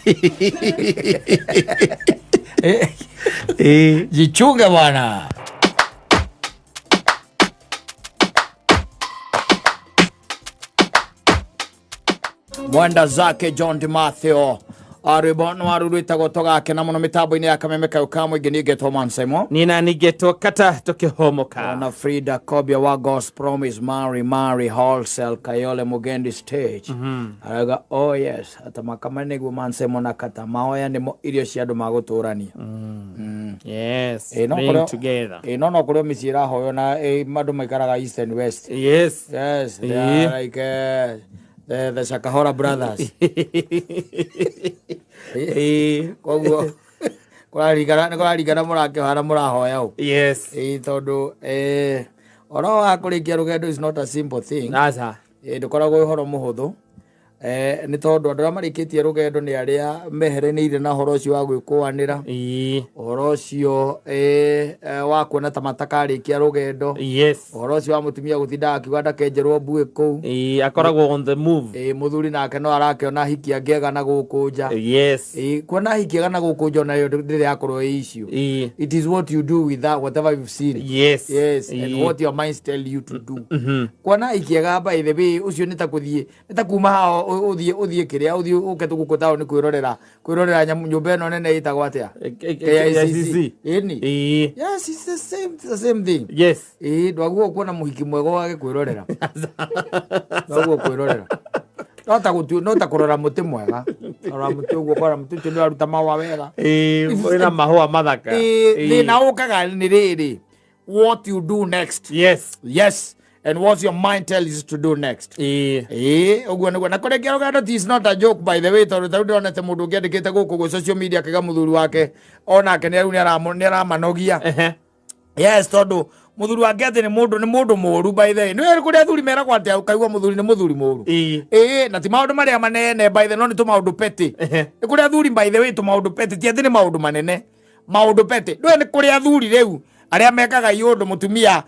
Jichunge bwana. Mwenda zake John DiMatteo, rwĩmbo nĩ waru rwĩtagwo tũgakena mũno mĩtambo-inĩ ya Kameme kayũ ka mũingĩ. Niĩ ngetwo Man Simon. Nina nigetwo kata tũkĩhomoka. Ona Frida Kobia wa God's Promise Mary Mary Wholesale Kayole Mugendi Stage arauga, oh yes, atamakama nĩguo Man Simon na kata mahoya nĩmo irio cia andũ magũtũrania. Yes. No Being together. No kũrĩ mĩciĩ ĩrahoywo na andũ maikaraga east and west. Yes, they are like the Shakahora brothers. Koguo kũraringana, nĩ kũraringana mũrakĩhana mũrahoya ũ. Tondũ ũhoro wa kũrĩkia rũgendo is not a simple thing. Aca. Ndũkoragwo wĩ ũhoro mũhũthũ. Nĩ tondũ andũ arĩa marĩkĩtie rũgendo nĩ arĩa meheranĩire na ũhoro ũcio wa gwĩkũanĩra, ũhoro ũcio wa kuona ta matakarĩkia rũgendo, ũhoro ũcio wa mũtumia gũtinda akiuga ndakenjerwo mbuĩ kũu. Akoragwo on the move. Mũthuri nake no arakĩona hiki angĩega na gũkũ nja. Kuona hiki ega na gũkũ nja onayo ndĩrĩ yakorwo ĩ issue. It is what you do with that whatever you've seen. Yes, and what your minds tell you to do. Kuona hiki ega, by the way, ũcio nĩ ta kũthiĩ, nĩ ta kuma haha ũthiĩ kĩrĩa, ũthiĩ ũke tũgũkũ taũni kwĩrorera nyũmba ĩno nene ĩtagwo atĩa? KICC. Ĩni. Yes, it's the same thing. Ndwaguo kuona mũhiki mwega wage kwĩrorera, ndwaguo kwĩrorera no ta gũtu, no ta kũrora mũtĩ mwega, rora mũtĩ ũguo, ũkora mũtĩ ũcio nĩ ũraruta mahũa wega. Wĩna mahũa mathaka. Thĩna ũkaga nĩ rĩrĩ, what you do next. Yes, and what your mind tells you to do next. Ũguo nĩguo na kũrĩkia rũgendo is not a joke, by the way, tondũ tarĩu ndĩronete mũndũ ũngĩ andĩkĩte gũkũ gwĩ social media akĩga mũthuri wake onake nĩ rĩu nĩ aramanogia. Yes, tondũ mũthuri wake atĩ nĩ mũndũ mũru. By the way, nĩ kũrĩa athuri meragwo atĩ ũkaigua mũthuri nĩ mũthuri mũru. Na ti maũndũ marĩa manene, by the, no nĩ tũmaũndũ petty. Nĩ kũrĩ athuri, by the way, tũmaũndũ petty, ti atĩ nĩ maũndũ manene, maũndũ petty. Ndũĩ nĩ kũrĩ athuri rĩu arĩa mekaga iũndũ mũtumia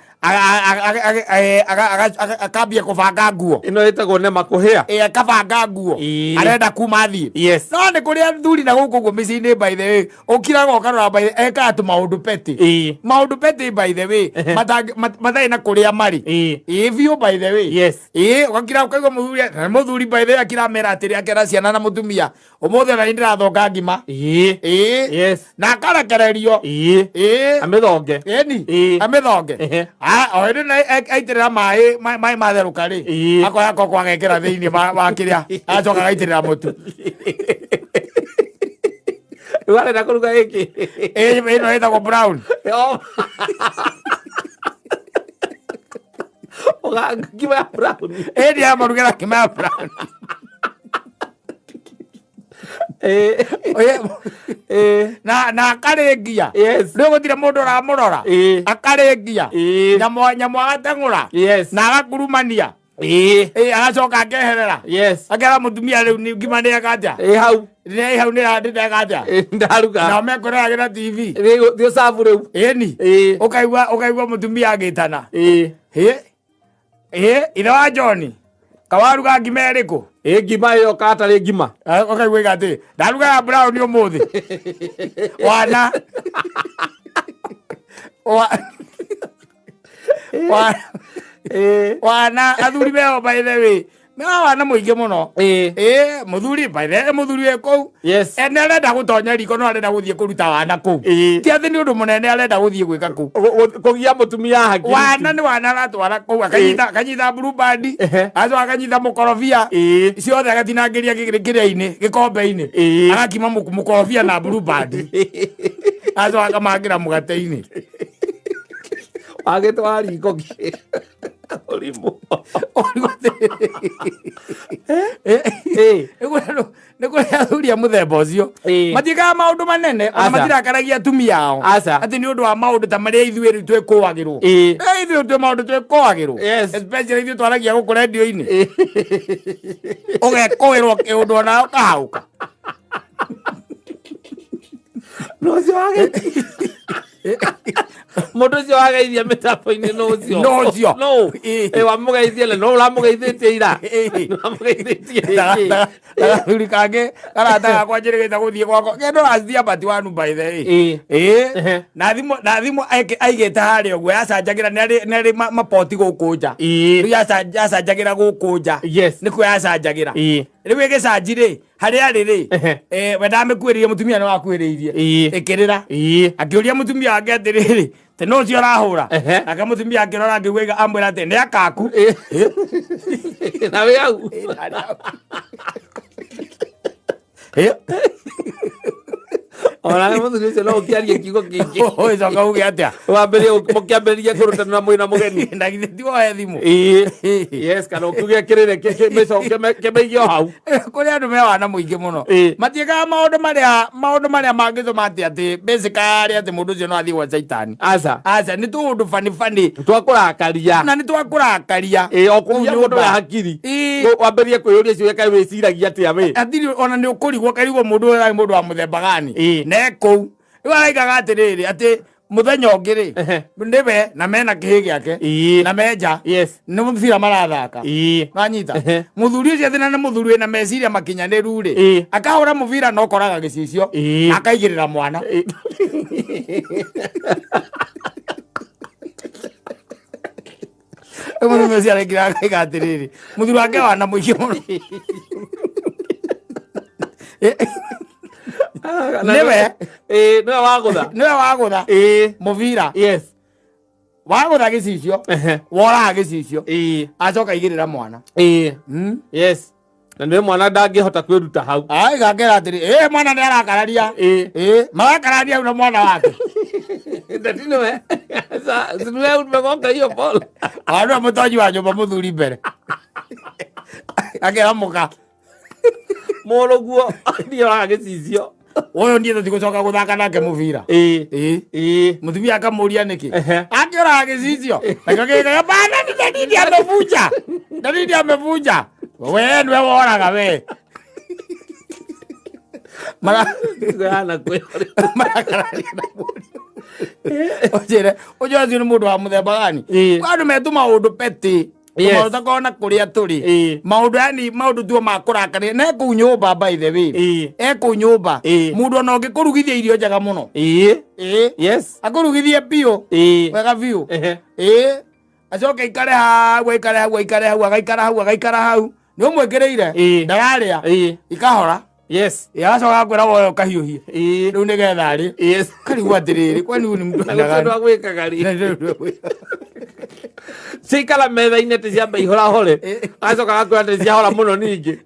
akambia kũbanga nguo. Ĩno ĩtagwo nema kũhĩa. Akabanga nguo. Arenda kuma athiĩ. No nĩ kũrĩ athuri na gũkũ ũguo mĩciĩ-inĩ, by the way, ũkiraga ũkarora, by the, ekaga tũmaũndũ petty. Maũndũ petty, by the way, matarĩ na kũrĩa marĩ. Biũ, by the way. Ũgakira ũkaigua mũthuri, na mũthuri, by the way, akiramera atĩrĩ, akera ciana na mũtumia, ũmũthĩ ona nĩ ndĩrathonga ngima. Na akarekererio. Amĩthonge. Ĩni. Amĩthonge. O hĩndĩ na aitĩrĩra maĩ, maĩ matherũka rĩ, akoya koko agekĩra thĩinĩ wa kĩrĩa, agacoka agaitĩrĩra mũtu. Rĩu arenda kũruga gĩkĩ. Ĩno ĩtagwo brown. Ngima ya brown. Ĩni, amarugĩra ngima ya brown. Na akarĩngia. Rĩu gũtirĩ mũndũ ũramũrora. Akarĩngia. Nyamũ agateng'ũra. Na agakurumania. Ĩĩ. Ĩ, agacoka akeherera. Yes. Akera mũtumia rĩu nĩ ngima nĩeka atĩa? Ĩ hau. Nĩ hau nĩndeka atĩa? Ĩ, ndaruga. Nao mekũreragĩra TV. Thiĩ ũcabu rĩu. Ĩni. Ĩĩ. Ũkaigua ũkaigua mũtumia agĩtana. Ĩĩ. Ĩ, ĩ, ithe wa John, kawaruga ngima ĩrĩkũ? Ĩ ngima ĩyo katarĩ ngima. Ah, ũkaigua ĩga atĩ ndaruga ya brown ũmũthĩ. Wana. Wa wa Ĩĩ. wana athuri meho by the way. Meho wana mũingĩ mũno. Ĩĩ. Ĩ, mũthuri by the way mũthuri wĩ kũu. Yes. E, nĩ arenda gũtonya riko no arenda gũthiĩ kũruta wana kũu. Ĩĩ. Ti atĩ nĩ ũndũ mũnene arenda gũthiĩ gwĩka kũu. Kũgia mũtumia hakiri. Wana nĩ wana aratwara kũu akanyita akanyita blue band Ehe. acoka akanyita mũkorobia Ĩĩ. ciothe agatinangĩria kĩrĩa-inĩ gĩkombe-inĩ Ĩĩ. agakima mũkorobia na blue band acoka akamangĩra mũgate-inĩ. Agĩtwara riko kĩ. Ũrimũ. Ĩĩ. Nĩ kũrĩ athuri a mũthemba ũcio Ĩĩ. matiĩkaga maũndũ manene ona Aca. matirakaragia atumia ao Aca. atĩ nĩ ũndũ wa maũndũ ta marĩa ithuĩ rĩu twĩkũagĩrwo. Ĩĩ. Eh, ithuĩ twĩ maũndũ twĩkũagĩrwo. Yes. Especially ithuĩ twaragia gũkũ rendio-inĩ. Ũgekũĩrwo kĩũndũ onawe ũkahaũka. No ũcio wageithia. Mũndũ ũcio wageithia mĩtambo-inĩ no ũcio. No ũcio. No. Ĩĩ. Ĩ wamũgeithia na no ũramũgeithĩtie ira. Ĩĩ. Ũramũgeithĩtie ĩĩ. Gathuri kangĩ karata gakwa njĩrĩgĩte gũthiĩ gwakwa kendo racithi but one by the way. Ĩĩ. Ĩĩ. Ehe. Na thimũ na thimũ aigĩte harĩa ũguo yacanjagĩra nĩ arĩ mapoti gũkũ nja. Ĩĩ. Rĩu yacanjagĩra gũkũ nja. Yes. Nĩkuo yacanjagĩra. Ĩĩ. Rĩu ĩgĩcanji rĩ harĩa arĩ rĩ Ehe. we ndamĩkuĩrĩirie mũtumia nĩ wakuĩrĩirie. Ĩĩ. Ĩkĩrĩra. Ĩĩ. Akĩũria mũtumia wake atĩrĩrĩ te no ũcio ũrahũra. Ehe. Nake mũtumia akĩrora akĩigua amwĩra atĩ nĩ akaku. Ĩĩ. Na wĩ hau. Ĩ. Ona mũthuri ũcio no ũkĩarie kiugo kĩngĩ. Ũgĩcoka uge atĩa? Wambĩrĩrie mũkĩambĩrĩria kũrutana mwĩna mũgeni. Na githĩ ti woe thimũ. Ĩĩ. Yes, kana ũkiuge kĩrĩre kĩmĩige o hau. Kũrĩ andũ me wana mũingĩ mũno. Ĩĩ. Matiĩkaga maũndũ marĩa maũndũ marĩa mangĩtũma atĩ atĩ basically atĩ mũndũ ũcio no athiĩ gwa caitani. Aca. Aca nĩ tũũndũ bani bani Twakũrakaria. na nĩ twakũrakaria. Ĩĩ, o kũgia Kũu mũndũ nyũmba. wa hakiri. Ĩĩ. Wambĩrĩrie kwĩyũria ciũria kaĩ wĩciragia atĩa wĩ. Athiri ona nĩ ũkũrigwo ũkarigwo mũndũ ũyũ arĩ mũndũ wa mũthemba gani. Ĩĩ. Ne kũu. Rĩu araigaga atĩrĩrĩ atĩ mũthenya ũngĩ rĩ Ehe. nĩwe na mena kĩhĩ gĩake Ĩĩ. na menja Yes. nĩ mũbira marathaka. Ĩĩ. Wanyita Ehe. muthuri ũcio athina nĩ mũthuri wĩna meciria makinyanĩru rĩ Ĩĩ. akahũra mũbira na ũkoraga gĩcicio Ĩĩ. na akaigĩrĩra mwana. Ĩĩ. Rĩu mũthuri ũcio arekira akaiga atĩrĩrĩ mũthuri wake wana mũingĩ mũno. Nĩwe. Ĩĩ, nĩwe wagũtha. Nĩwe wagũtha Ĩĩ. mũbira Yes. wagũtha gĩcicio Ehe. woraga gĩcicio Ĩĩ. acoka aigĩrĩra mwana. Ĩĩ. Yes. Na nĩwe mwana ndangĩhota kwĩruta hau. Aiga akera atĩrĩ ĩ mwana nĩ arakararia. Ĩĩ. Ĩ marakararia hau na mwana wake. Ndati nĩwe. Sasa, si nĩwe umegonga hiyo ball. Wanua mũtonyi wa nyũmba mũthuri mbere. Akera mũka Mũrũguo nĩoraga gĩcicio. ũyũ niĩ tũtigũcoka gũthaka nake mũbira. Ĩĩ. Ĩĩ. Ĩĩ. Mũtumia akamũria nĩkĩ. Ehe. Akĩoraga gĩcicio. Nakĩo gĩkaga bana ni dalili amevunja. Dalili amevunja. We nĩwe woraga we. Mara Gana kwĩyũria. marakararia na mũriũ. Ũnjĩre ũnjĩre ũcio nĩ mũndũ wa mũthemba gani. Ĩĩ. Andũ metũ maũndũ petty. Yes. Maũndũ takorwo na kũrĩa tũrĩ. Ĩĩ. Maũndũ yani maũndũ tuo ma kũrakaria. Na ekũu nyũmba by the way. Ĩĩ. Ekũu nyũmba. Ĩĩ. Mũndũ ona ũngĩkũrugithia irio njega mũno. Ĩĩ. Ĩĩ. Yes. Akũrugithie biũ. Ĩĩ. Wega biũ. Ehe. Ĩĩ. Acoke aikare hau aikare hau aikare hau agaikara hau agaikara hau. Nĩ ũmwĩkĩrĩire. Ĩĩ. Ndararĩa. Ĩĩ. Ikahora. Yes. Ĩĩ, agacoka akwĩra woe ũkahiũhie. Ĩĩ. Rĩu nĩgetha arĩe. Yes. Karigwo atĩrĩrĩ kwani huyu ni mtu Na aina gũtirĩ gani? ũndũ wa gwĩkaga rĩ. Ciikara metha-inĩ atĩ ciamba ihorahore. Agacoka agakwĩra atĩ ciahora mũno ningĩ.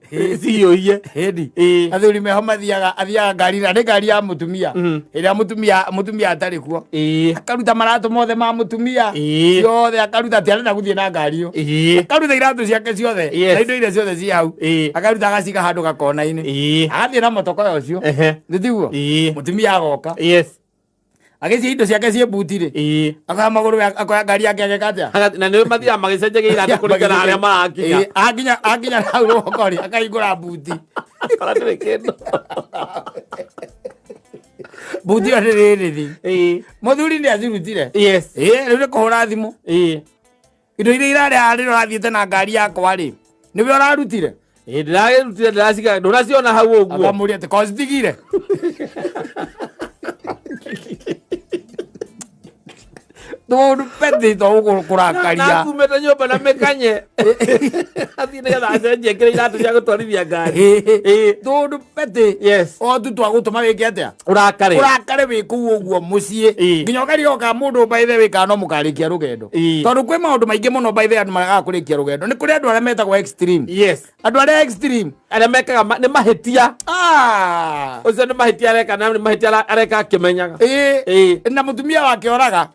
Cihiũhie. Hĩndi. Ĩĩ. Athuri meho mathiaga athiaga ngari na nĩ ngari ya mũtumia. Ĩrĩa mũtumia mũtumia atarĩ kuo. Ĩĩ. Akaruta maratũ mothe ma mũtumia. Ĩĩ. Ciothe akaruta atĩ arenda gũthiĩ na ngari ĩyo. Ĩĩ. Akaruta iratũ ciake ciothe. Yes. Na indo iria ciothe ci hau. Ĩĩ. Akaruta agaciga handũ gakona-inĩ. Ĩĩ. Agathiĩ na mũtokoyo ũcio. Ehe. Nĩ tiguo? Ĩĩ. Mũtumia agoka. Yes. Agĩciĩ indo ciake ciĩ mbuti rĩ, akoya magũrũ, akoya ngari yake, ageka atĩa? Na nĩ mathiaga magĩcenjagia iratũ kũringana na harĩa marakinya. Ĩĩ, akinya hau rũgongo rĩ, akahingũra mbuti. Akora ndĩrĩ kĩndũ. Mbuti ĩyo nĩ rĩrĩthi. Mũthuri nĩ acirutire. Ĩĩ, rĩu nĩ kũhũra thimũ. Indo iria irarĩ haha rĩrĩa ũrathiĩte na ngari yakwa rĩ, nĩwe ũrarutire? Ĩĩ, ndĩragĩrutire, ndĩraciga, ndũnaciona hau ũguo. Akamũria atĩ ko citigire tũndũ petĩ to kũrakaria. Nakumĩte nyũmba na mĩkanye athiĩ nĩgetha acenjie kĩrĩa iratũ cia gũtwarithia ngari. Tũndũ petĩ o tu twa gũtũma wĩke atĩa? Ũrakare. Ũrakare wĩ kũu ũguo mũciĩ, nginya ũkarigwo kana mũndũ by the way kana no mũkarĩkia rũgendo, tondũ kwĩ maũndũ maingĩ mũno by the way andũ maragaga kũrĩkia rũgendo. Nĩ kũrĩ andũ arĩa metagwo extreme. Andũ arĩa extreme. Arĩa mekaga nĩ mahĩtia. Ah. Ũcio nĩ mahĩtia areka, na nĩ mahĩtia areka akĩmenyaga. Ĩĩ, na mũtumia wake oraga,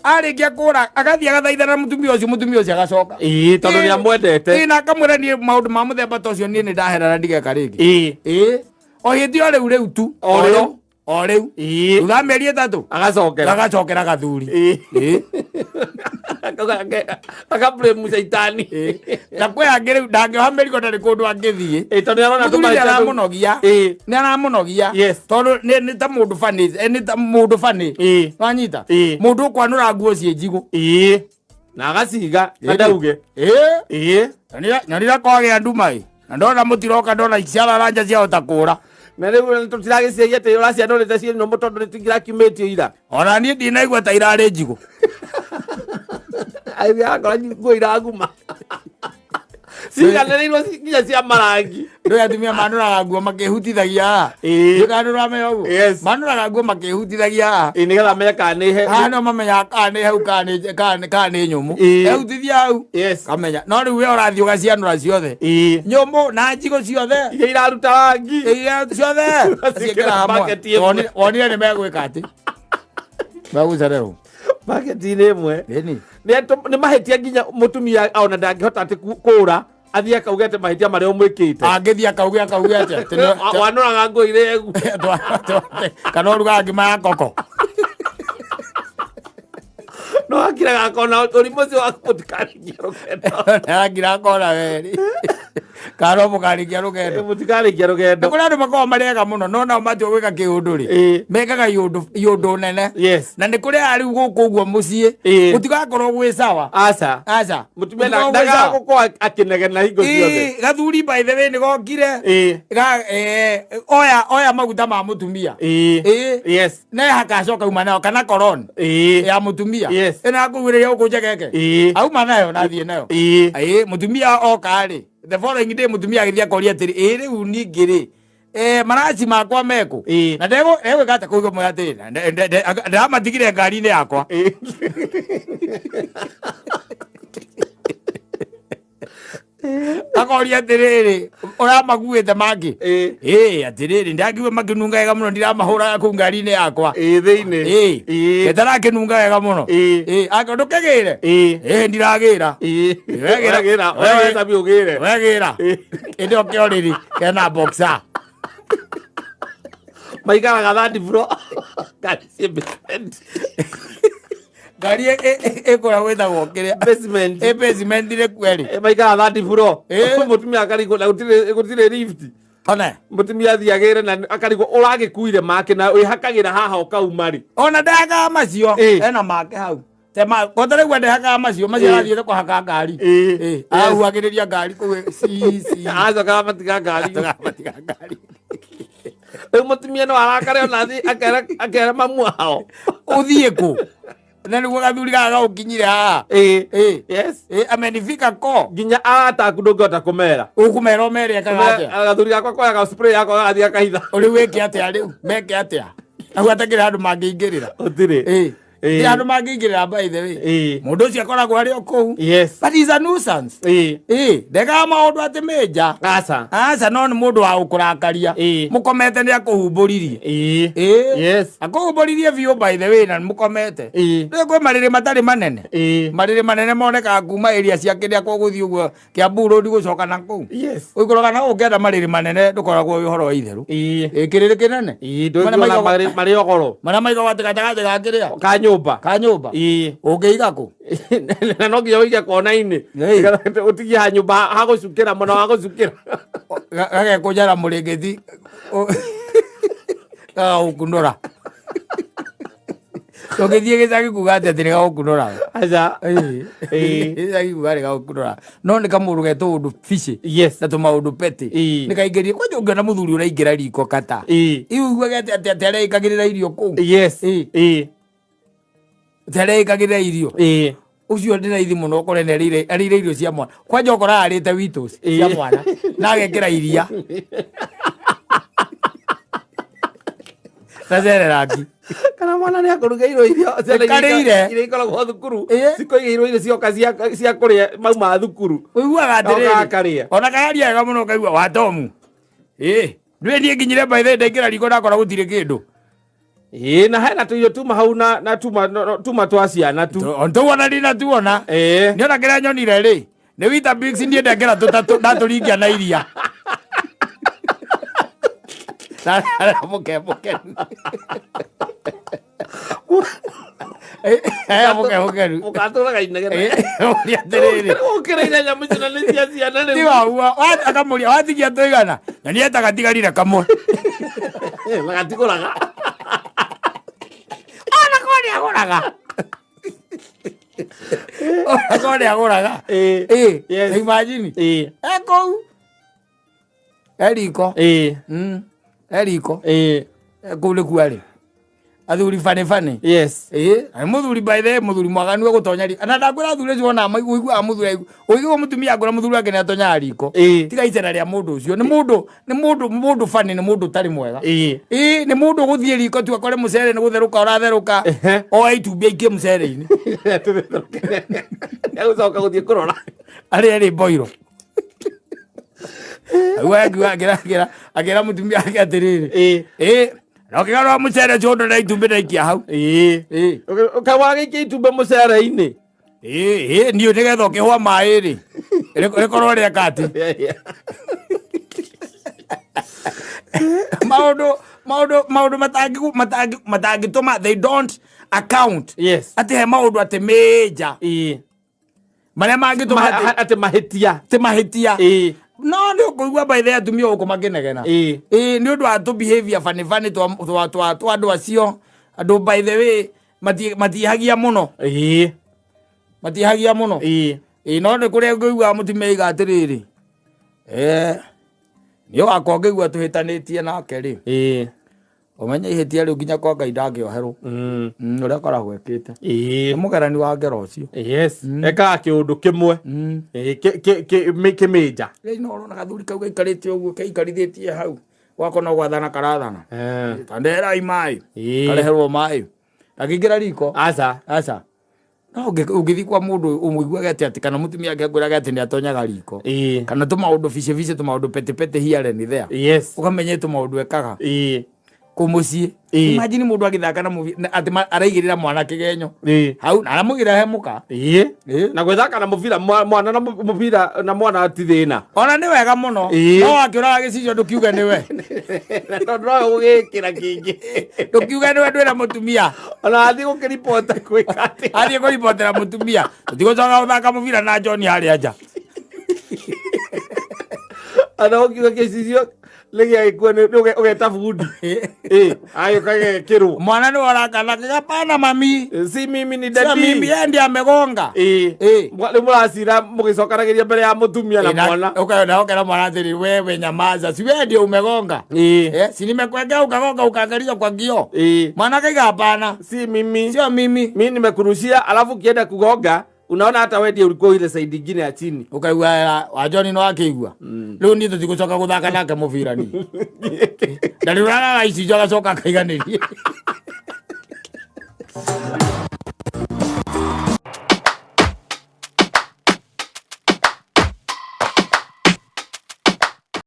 arĩkia kũra agathiĩ agathaithana na mũtumia ũcio, mũtumia ũcio agacoka. Ĩĩ, tondũ nĩ amwendete. Ĩĩ, na akamwĩra, niĩ maũndũ ma mũthemba ta ũcio niĩ nĩ ndahera na ndigeka rĩngĩ. Ĩĩ, o hĩndĩ o rĩu rĩu tu. O rĩu. O rĩu. Thutha wa mĩeri 3 agacokera. Agacokera gathuri. Ĩĩ. Akablame caitani. Na kwĩ angĩ rĩu ndangĩoha mĩrigo, ndarĩ kũndũ angĩthiĩ. Ĩĩ, tondũ nĩarona Mũthuri nĩ tũmahĩtia tũu. aramũnogia. Nĩ aramũnogia. Tondũ nĩ ta mũndũ bani, nĩ ta mũndũ bani. Wanyita? Mũndũ ũkwanũra nguo ciĩ njigũ. Ĩĩ, na agaciga na ndauge. Ĩĩ. Nyonire kwagĩa nduma ĩ, na ndona mũtiroka, ndona ciararanja ciahota kũra. Na rĩu tũtiragĩciria atĩ ũracianũrĩte ciĩ nyũmũ tondũ nĩtũngĩrakiumĩtio ira. Ona niĩ ndinaigua ta irarĩ njigũ. Akora nguo iraguma ciganĩrĩirwo nginya cia marangi. Ndũĩ atumia manũraga nguo makĩhutithagia haha? Ndũĩ kana nĩũramenya ũguo? Manũraga nguo makĩhutithagia haha. Ĩĩ, nĩgetha amenye kana nĩ he. Haha no mamenya kana nĩ hau, kana nĩ nyũmũ. Ehutithia hau. Kamenya. No rĩu we ũrathiĩ ũgacianũra ciothe. Nyũmũ na njigũ ciothe. Iria iraruta rangi. Iria ciothe. Ũgaciĩkĩra Ciĩkĩra hamwe. bucket ĩmwe. Wonire nĩ megwĩka atĩ. Megũcererwo. Bucket-inĩ ĩmwe. Ĩni. Nĩ mahĩtia nginya mũtumia ona ndangĩhota atĩ kũra athiĩ akauge atĩ mahĩtia marĩa ũmwĩkĩte. Angĩthiĩ akauge atĩa? Atĩ Wanũraga nguo irĩa egu. Kana ũrugaga ngima ya koko. No akiraga akona ũrimũ ũcio waku mũtikarĩkia rũgendo. Arakira akona weri. Kana no mũkarĩkia rũgendo. Mũtikarĩkia rũgendo. Nĩ kũrĩ andũ makoragwo marĩ ega mũno, no nao matua gwĩka kĩũndũ rĩ, mekaga iũndũ nene. Na nĩ kũrĩ aya rĩu gũkũ ũguo mũciĩ gũtigakorwo gwĩ sawa. Aca. Aca. Mũtumia Gũtigakorwo gwĩ sawa. ndagagũkorwo akĩnegena hingo ciothe. Ĩĩ, gathuri by the way nĩ gokire. Oya maguta ma mũtumia. Ĩĩ. Ne hakacoka uma nayo kana koron ya mũtumia. Ĩno akũgwĩrĩria gũkũ njegeke. Auma nayo na athiĩ nayo. Ĩĩ, mũtumia oka rĩ, the following day mũtumia agĩthiĩ akoria atĩrĩ, ĩĩ rĩu ningĩ rĩ, maraci makwa mekũ? Na ndegwĩka atĩa kũigua mwĩra atĩrĩ, ndĩramatigire ngari-inĩ yakwa. Akoria atĩrĩrĩ, ũramakuĩte mangĩ? Ĩĩ, atĩrĩrĩ, ndakiuga makĩnunga wega mũno, ndiramahũraga kũu ngari-inĩ yakwa. Ĩĩ, thĩinĩ. Ĩĩ, ĩtarakĩnunga wega mũno. Ĩĩ, ake ndũkĩgĩre? Ĩĩ, ndiragĩra. Wegĩra. Wegĩra, wegĩra, ũgĩre. Wegĩra. Ĩndĩ ũkĩorĩri kena boxer. Maikaraga third floor. Ngari ciĩ basement. Ngari ĩkũrĩa gwĩtagwo kĩrĩa? Basement. Ĩ basement rĩ kweri. Maikaraga third floor. Mũtumia akarigwo na gũtirĩ lift. One. Mũtumia athiĩ agĩre na akarigwo ũragĩkuire make na wĩhakagĩra haha ũkauma rĩ. Ona ndehakaga macio. Ena make hau. Tema kota rĩu ndehakaga macio, macio arathiĩte kũhaka ngari. Ĩĩ, ahuhagĩrĩria ngari kũu ci ci. Acokaga matiga ngari. Acokaga matiga ngari. Rĩu mũtumia no arakare ona athiĩ akera mamu wao. Ũthiĩ kũ? Na nĩguo gathuri gaka gaũkinyire haha. Ĩĩ. Yes. Ĩĩ, amenifika ko. Nginya arata aku ndũngĩhota kũmera. Ũkũmera ũmere ekaga atĩa? Gathuri gakwa koyaga spray yakwa gagathiĩ akahitha. Rĩu wĩke atĩa rĩu? Meke atĩa? Hau hatakĩrĩ handũ mangĩingĩrĩra. Gũtirĩ. Ĩĩ. Ti andũ mangĩingĩrĩra by the way. Mũndũ ũcio akoragwo arĩ o kũu. Yes. But he's a nuisance. Ĩĩ, ndekaga maũndũ atĩ mĩnja. Aca. Aca, no nĩ mũndũ wa gũkũrakaria. Mũkomete nĩ akũhumbũririe. Ĩĩ. Yes. Akũhumbũririe biũ by the way na mũkomete. Rĩu kwĩ marĩrĩ matarĩ manene. Marĩrĩ manene monekaga kuma area cia kĩrĩa kũgũthiĩ ũguo Kiambu Road gũcoka na kũu. Yes. Ũikũrũkaga na ũngĩenda marĩrĩ manene ndũkoragwo wĩ ũhoro wa itherũ. Ĩĩ, kĩrĩrĩ kĩnene. Ĩĩ, Marĩa ndũiguaga maigagwo- marĩ ogoro. Marĩa maigagwo atĩ gatagatĩ ga kĩrĩa Ka nyũmba. ka nyũmba. Ũngĩiga kũ? Na no nginya ũige kona-inĩ. Ĩĩ. Ũtigie ha nyũmba ha gũcukĩra mwena wa gũcukĩra. Gagekũnja na mũrĩngĩti gagagũkunũra. Ũngĩthiĩ gĩcagi kuga atĩ atĩ nĩ gagũkunũra. Aca. Ĩĩ. Ĩĩ. Gĩcagi kuga nĩ gagũkunũra. No nĩ kamũndũ ge tũũndũ bici. Yes. Na tũmaũndũ petty. Ĩĩ. Nĩ kaingĩrie kwanja ũngĩona mũthuri ũraingĩra riko kata. Iuguage atĩ atĩ atĩ areĩkagĩrĩra irio kũu. Yes. Ĩĩ. Atĩ areĩkagĩrĩra irio. Ũcio ndĩ raithi mũno ũkore nĩ arĩire irio cia mwana. Kwanja ũkoraga arĩte Weetos cia mwana na agekĩra iria. Na Cerelac. Kana mwana nĩ akũrugĩirwo irio ciana iria Ĩkarĩire. iria ikoragwo thukuru Ĩĩ. cikoigĩirwo irio cioka cia kũrĩa mauma thukuru. Ũiguaga Goka atĩrĩrĩ akarĩa. ona kararia wega mũno ũkaigua wa Tomu. Ĩĩ. Ndũĩ niĩ nginyire by the way ndaingĩra riko ndakora gũtirĩ kĩndũ. Ĩĩ, na hena tũirio tuma hau na tuma twa ciana tu. Tũwona ndina tuona. Ĩĩ. Nĩ ona kĩrĩa nyonire rĩ nĩ Weetabix niĩ ndekĩra tũtatũ ndatũringia na iria. Na mũke mũkenu. Mũke mũkenu. Mũgatũraga inegene. Ũria atĩrĩrĩ. Ũkĩrĩire nyamũ icio na nĩ cia ciana rĩu. Ti waguo akamũria watigia tũigana na niĩ etagatigarire kamwe. Na gatigũraga. Ona korwo nĩ agũraga. Ona korwo nĩ agũraga. Ĩĩ. Ĩĩ. Yes. Imagine. Ĩĩ. E kũu. E riko. Ĩĩ. E riko. Ĩĩ. E kũu nĩkuo arĩ. Athuri bane bane. Yes. Ĩĩ, na nĩ mũthuri by the way, mũthuri mwaganu egũtonya riko. Na ndakwĩra athuri acio ona ũiguaga mũthuri ũiguaga mũtumia akwĩra mũthuri wake nĩ atonyaga riko. Ĩĩ. Tiga icera rĩa mũndũ ũcio. Nĩ mũndũ nĩ mũndũ mũndũ bane nĩ mũndũ ũtarĩ mwega. Ĩĩ. Ĩĩ, nĩ mũndũ ũgũthiĩ riko tu akore mũcere nĩ gũtherũka ũratherũka. Ehe. Oe itumbĩ aikie mũcere-inĩ. Nĩegũcoka gũthiĩ kũrora. Arĩa rĩ mboiro. Aigua akiuga akĩra akĩra mũtumia wake atĩrĩrĩ. Ĩĩ. Ĩĩ, na ũkĩgarũra mũcere ũcio ũndũ na itumbĩ ndaikia hau. Ĩĩ. Ĩĩ. Kawagĩikia itumbĩ mũcere-inĩ. Ĩĩ, ĩĩ, niĩ nĩgetha ũkĩhũa maĩ rĩ rĩkorwo rĩeka atĩ maũndũ maũndũ maũndũ matangi matangĩtũma they don't account Yes. atĩ he maũndũ atĩ major Ĩĩ. marĩa mangĩtũma atĩ Atĩ mahĩtia. atĩ mahĩtia Ĩĩ. no nĩ ũkũigua by the way atumia gũkũ makĩnegena Ĩĩ. Ĩĩ, nĩ ũndũ wa tũ behavior funny funny twa andũ acio andũ by the way matihagia mũno Ĩĩ. matihagia mũno Ĩĩ. Ĩĩ, no nĩ kũrĩa ngũigua mũtumia aiga atĩrĩrĩ niĩ wakwa ngĩigua tũhĩtanĩtie nake rĩ Ĩĩ. ũmenye ihĩtia rĩu nginya kwa Ngai ndangĩoherwo ũrĩa akoragwo ekĩte Ĩĩ. nĩ mũgerani wa ngero ũcio Yes. Ekaga kĩũndũ kĩmwe. Ĩĩ, kĩmĩnja. Rĩu no ũrona gathuri kau gaikarĩte ũguo keikarithĩtie hau gwako no gwathana karathana ta ndeherai maĩ Ĩĩ. kareherwo maĩ akĩingĩra riko Aca. aca no ũngĩthiĩ kwa mũndũ ũmũiguage atĩ atĩ kana mũtumia angĩakwĩraga atĩ nĩ atonyaga riko Ĩĩ. kana tũmaũndũ bice bice tũmaũndũ petty petty here and there Yes. ũkamenye tũmaũndũ ekaga Ĩĩ. kũ mũciĩ Ĩĩ. imagine mũndũ agĩthaka na atĩ araigĩrĩra mwana kĩgenyo Ĩĩ. hau na aramũigĩrĩra he mũka Ĩĩ. Ĩĩ. Na gwĩthaka na mũbira mwana na mũbira na mwana ti thĩna. Ona nĩ wega mũno Ĩĩ. no wakĩũraga gĩcicio ndũkiuge nĩwe Tondũ nowe gũgĩkĩra kĩngĩ. Ndũkiuge nĩwe ndwĩra mũtumia. Ona athiĩ gũkĩribota gwĩka atĩa. Athiĩ kũribotera mũtumia tũtigũcoka gũthaka mũbira na John harĩa nja. Ona ũkiuga gĩcicio nĩgĩagĩkua ũgeta bundi. Ĩĩ. Agĩũka gĩgekĩrwo. Mwana nĩwe ũrakana hapana mami. Si mimi ni Sio daddy. mimi yeye ndiye amegonga. Ĩĩ. Ĩĩ. Rĩu mũracira mũgĩcokanagĩria mbere ya mũtumia na mwana. Ũkaona ũkera mwana atĩrĩ wewe nyamaza si wewe ndio umegonga. Ĩĩ. Si nimekuwekea ukagonga ukaangalia kwa kioo. Ĩĩ. Mwana akaiga hapana. Si mimi. Sio mimi. Mimi nimekurushia alafu ukienda kugonga unaona hata wewe ndiye ulikuwa ile side ingine ya chini. Ũkaigua wa John no akĩigua. Rĩu niĩ tũtigũcoka gũthaka nake mũbira niĩ. Na rĩu arara icicio agacoka akaiganĩria.